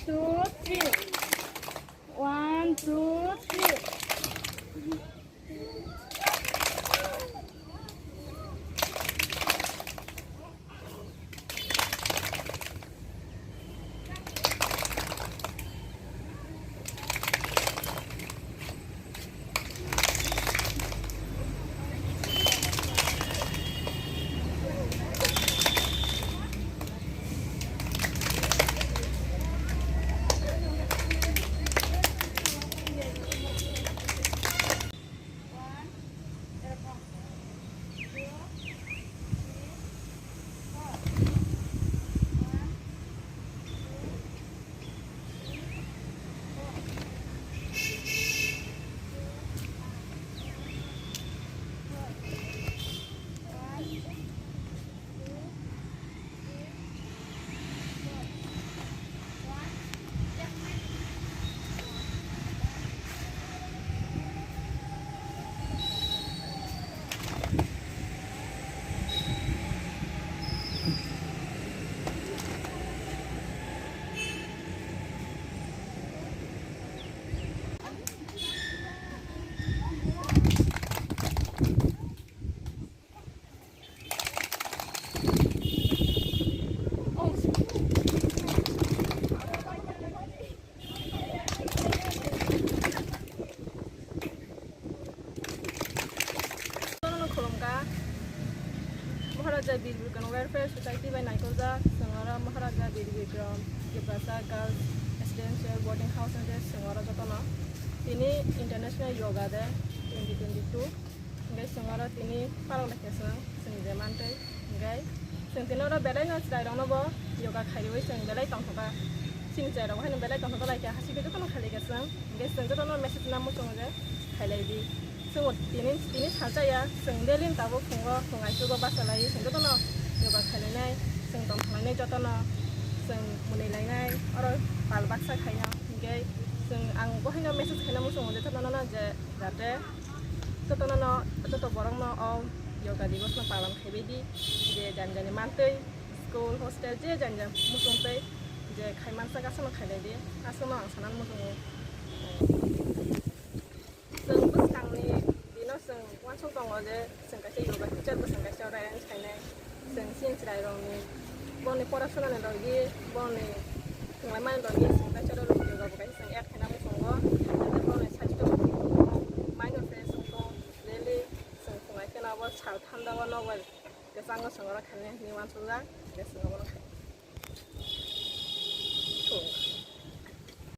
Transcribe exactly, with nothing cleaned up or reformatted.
Two, three. One, two, three. Khulumkha Maharaja Bir Bikram Welfare Society bai naikolja, chwng oro Maharaja Bir Bikram Tiprasa Girls Residential Boarding House hwnwi chwng oro jotono tini International Yoga Day twenty twenty-two. Hingke chwng oro tini palok laikha chwng, chwng je mantwi. Hingke chwng tini oro belai no chwrai rok no bo yoga khairwi chwng belai tongthokha. Chini chwrai rok haino belai tongthok laikha, hasike jotono khailai kha chwng. Hingke chwng jotono message namo chwng je khailai di. Chwng tini, tini salsa ya, chwng daily tabuk phungo, phung aisugo basa lai, chwng jotono yoga khailai nai, chwng tongthok lainai jotono, chwng mwnwi lainai, oro pal baksa khaina. Hingke chwng ang bo haino message khaina muchungo je jotono no je jate jotono no, joto borok no o yoga divos no palan khaibai di, je jani jani mantwi school, hostel, je jani jani muchung twi je khai mansa aswk no khailai di, aswk no ang sana muchungo. Chwng bwskangni dino chwng uansuk tongo je chwng kaisa yoga teacher bo chwng kaisa oro arrange khainai. Chwng chini chwrairokni boni porasonani logi boni thwnglaimani logi chwng kaisa oro yoga bo kaisa chwng add khaina muchungo. Jate boni sastho mind fresh wngtong, daily chwng phungai kheno abo sal thanda o nobar kwchango chwng oro khainai hinwi uansukjak, je chwng obono khai.